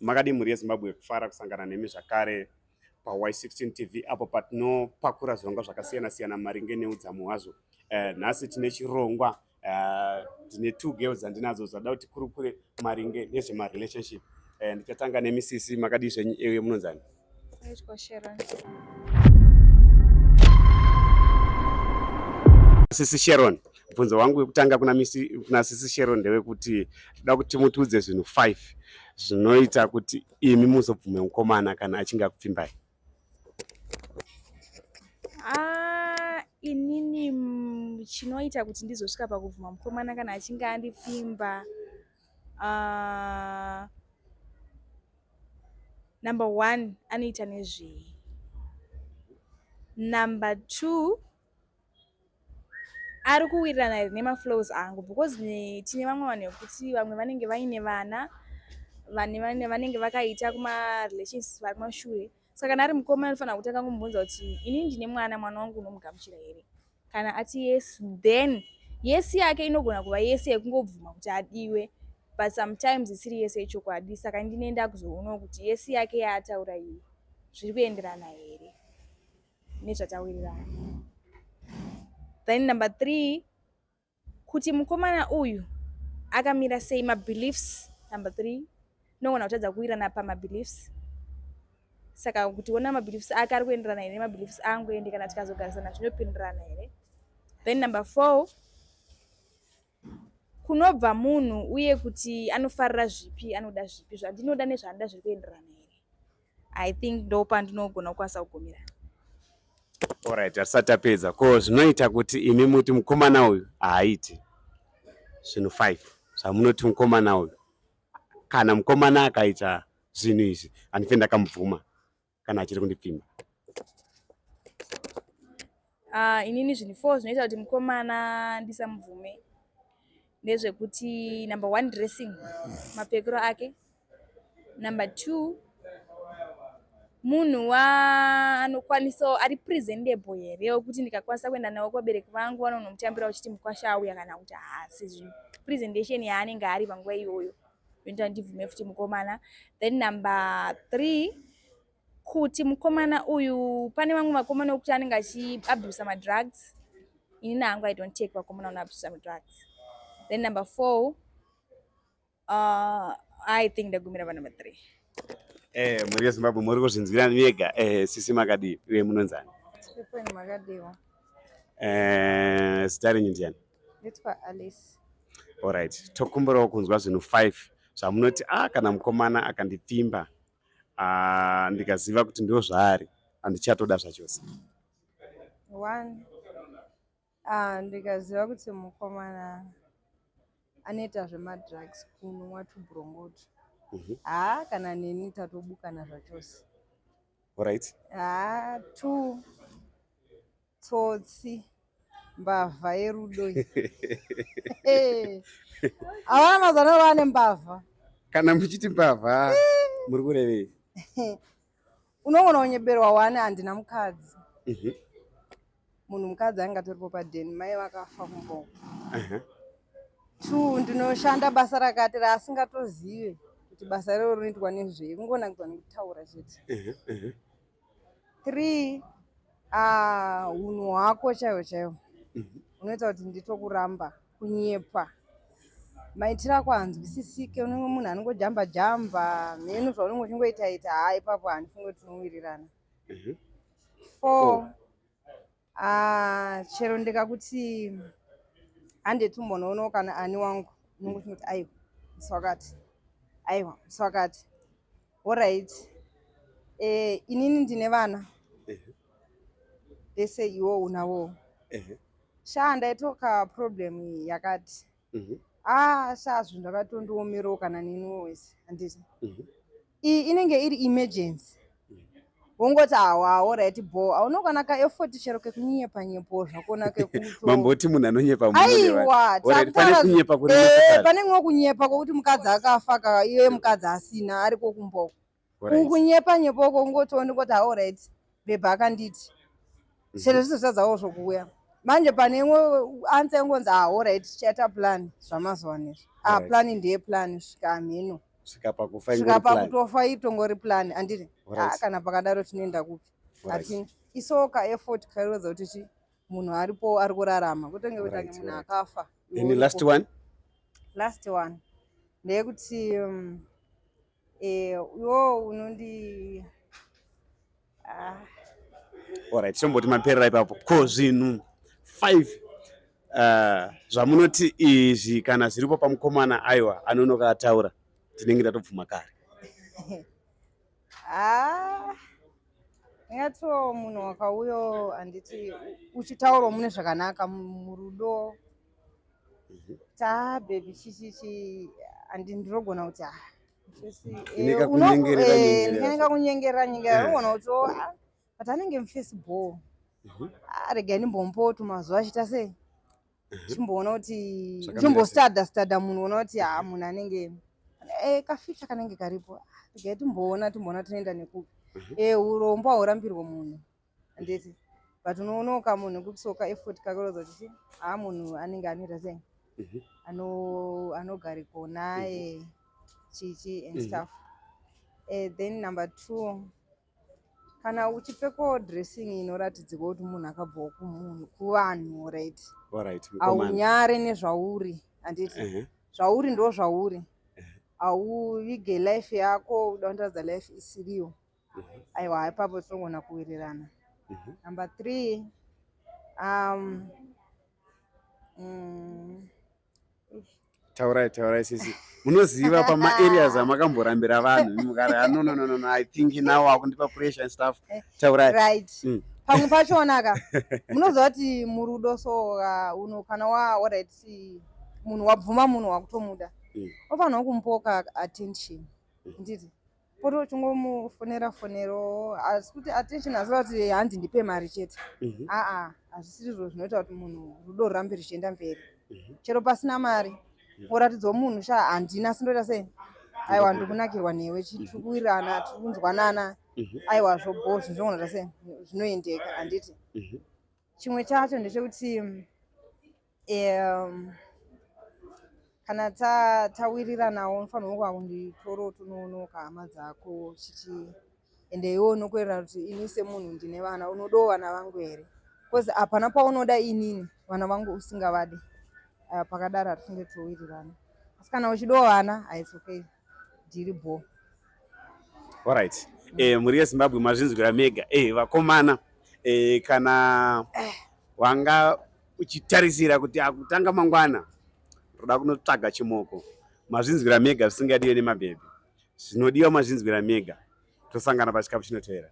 Makadii mhuri yeZimbabwe kufara kusangana nemi zvakare paY16 TV apo patinopakura zvirongwa zvakasiyana siyana maringe neudzamu hwazvo. Nhasi tine chirongwa tine two girls dzandinadzo dzada kuti kurukure maringe nezvemarelationship. Ndichatanga nemi sisi, makadii zvenyu ewe munonzani? Sharon. Sisi Sharon, mubvunzo wangu wekutanga kuna misi, kuna sisi Sharon ndewekuti toda kuti mutiudze zvinhu 5 zvinoita kuti imi muzobvume mukomana kana achinge akupfimbai. Ah, inini chinoita kuti ndizosvika pakubvuma mukomana kana achinge andipfimba number one anoita nezvei, number two ari kuwirirana here nemaflows angu because tine vamwe vanhu vekuti vamwe vanenge vaine vana vanenge vakaita kumarelations vari kumashure. Saka kana ari mukomana anofanira kutanga kumubvunza kuti inini ndine mwana, mwana wangu unomugamuchira here? Kana ati yes, then yes yake inogona kuva yes yekungobvuma kuti adiwe, but sometimes isiri yes yechokwadi. Saka ndine ndakuzoonawo kuti yes yake yaataura iyi zviri kuenderana here nezvatawirirana. Then number 3, kuti mukomana uyu akamira sei, mabeliefs. Number 3, tinogona kutadza kuwirirana pamabeliefs. Saka kuti ona mabeliefs ake ari kuenderana here nemabeliefs angu, ende kana tikazogarisana zvinopindirana here. Then number 4, kunobva munhu uye kuti anofarira zvipi, anoda zvipi, zvandinoda nezvaanoda zviri kuenderana here. I think ndo pandinogona kukwanisa kugumira. Alright, hatisati tapedza. Ko zvinoita kuti imi muti mukomana uyu haaiti zvinhu 5 zvamunoti mukomana uyu, kana mukomana akaita zvinhu izvi handife ndakamubvuma kana achiri kundipfimba. Inini zvinhu 4 zvinoita kuti mukomana ndisamubvume ndezvekuti number 1, dressing, mapfekero ake. Number 2, munhu anokwanisawo ari presentable here, wekuti ndikakwanisa kuenda nawo kuvabereki vangu vanonomutambira uchiti mukwasha auya, kana kuti haasi. Presentation yaanenge ari panguva iyoyo inoita ndibvume futi mukomana. Then number 3, kuti mukomana uyu, pane vamwe vakomana wekuti anenge achiabusa madrugs. Inini hangu I don't take vakomana vanoabusa madrugs. Then number 4, I think ndagumira panumber 3. Mhuri yeZimbabwe muri kuzvinzwira mega. Sisi makadii uye munonzani? Tiripo, makadiwa? Zita renyu ndiani? Nditwa Alice. Alright, tokumbirawo kunzwa zvinhu 5 zvamunoti kana mukomana akandipfimba ndikaziva kuti ndo zvaari handichatoda zvachose. One, ndikaziva kuti mukomana anoita zvemadrugs, kunwa tubrongoto, haa, kana neni tatobukana zvachose. Haa, two, tsotsi, mbavha yerudo iyi. Havana mazano vane mbavha. Kana muchiti mbavha muri kurevei? Unogona kunyeberwa one, handina mukadzi. Munhu mukadzi ange atoripo padheni, mai vakafa kumboko. Two, ndinoshanda basa rakati raasingatozive kuti basa iroro rinoitwa nezvei, kungonakidzwa nekutaura chete. Three, hunhu hwako chaiwo chaiwo unoita kuti nditokuramba, kunyepa, maitiro ako hanzwisisike, unenge munhu anongojamba jamba mheno zvaunenge uchingoita ita. Haa, ipapo handifunge kuti tinowirirana. Four, chero ndikakuti hande tumbonoonawo kana ani wangu, unenge uchingoti aiwa musi wakati, aiwa musi wakati. Alright, inini ndine vana vese, iwo unavowo. Sha, ndaitoka problem yakati sha, zvinhu zvakatondiomerawo kana neniwo wese, handiti? Iyi inenge iri emergency, wongoti awa, alright, bo haunokwana kaeffort chero kekunyepa nyepo zvakona. Mamboti munhu anonyepa? Aiwa. Pane kunyepa kuri Pane kumwe kunyepa kwokuti mukadzi akafa ka, iye mukadzi asina, ariko kumboko. Kunyepa nyepoko kungoti ndingoti alright bhebha akanditi chero zvizotadzawo zvokuuya. Manje pane imwe answer ingonzi, ah, alright, tichaita plan zvamazuva anezvi. Ah, plan ndeye plan, svika hamheno. Svika pakufa svika ingori plan. Pakutofa itongori plan, handiti? Ah, kana pakadaro tinoenda kupi? Hatina isoka effort kairodza kuti chi munhu aripo ari kurarama kutenge kuti ange munhu akafa. Then the last one? Last one ndeyekuti iwo unondi ah. Alright, tomboti maperera ipapo. Ko zvinhu 5 zvamunoti izvi kana zviripo pamukomana, aiwa, anonoka ataura, tinenge tatobvuma kare? Ah, ndingatoo munhu wakauyo, handiti, uchitaurawo mune zvakanaka murudo, ta baby chichichi, handi ndinogona kuti ah, Ine kakunyengerera nyengerera. Ndinenge kakunyengerera nyengerera. Unogona kuti oh, ah, but anenge mufesi bho. Ah, regai ndimbomupawo tumazuva achiita sei, chimboona kuti Zvakamira. Chimbostada stada munhu, ona kuti ah, munhu anenge kaficha kanenge karipo. Ah, regai timboona, timboona tinoenda nekupi. Urombo haurambirwe munhu, handiti? But unoonoka munhu kusoka effort kakurodza kuti ha, munhu anenge anoita sei, anogariko naye chichi and stuff. Then number two, kana uchipfekawo dressing inoratidzika kuti munhu akabvawo kumunhu kuvanhu, right? Alright, mukomana. Haunyare nezvauri, handiti? Zvauri ndo zvauri, hauvige life yako uda kundiratidza life isiriyo. Aiwa, ipapo tinogona kuwirirana. Number three, Taurai, taurai sisi. Munoziva pamaareas amakamborambira vanhu mukari, "Ah, no, no, no, no, no, I think now akundipa pressure and stuff." Taurai. Right. Pamwe pachonaka munoziva kuti murudo so uno kana wa alright munhu wabvuma, munhu wakutomuda, unofanirwa kumupoka attention, nditi poto uchingomufonera fonero. Asi kuti attention asiva kuti hanzi ndipe mari chete. Aa, hazvisirizvo zvinoita kuti munhu rudo rurambe ruchienda mberi. Chero pasina mari, uratidzawo munhu sha, handina, asi ndoita sei? Aiwa, ndikunakirwa newe, tiri kuwirirana, tiri kunzwanana. Aiwa, zvobho zvinhu zvinogona sei, zvinoendeka, handiti? Chimwe chacho ndechekuti kana tawiriranawo, unofanirwa kuva kunditoro tunoonoka hama dzako chichi, ende iwe unokorera kuti ini semunhu ndine vana, unodawo vana vangu here? Because hapana paunoda inini vana vangu usingavadi. Pakadaro hatifunge towirirana, asi kana uchidawo vana, its okay, ndiri bho. Alright. Mhuri yeZimbabwe, mazvinzwira mega. Vakomana, kana wanga uchitarisira kuti akutanga mangwana ndoda kunotsvaga chimoko, mazvinzwira mega. Zvisingadiwe nemabhebhi, zvinodiwa mazvinzwira mega. Tosangana pachikapu chinotevera.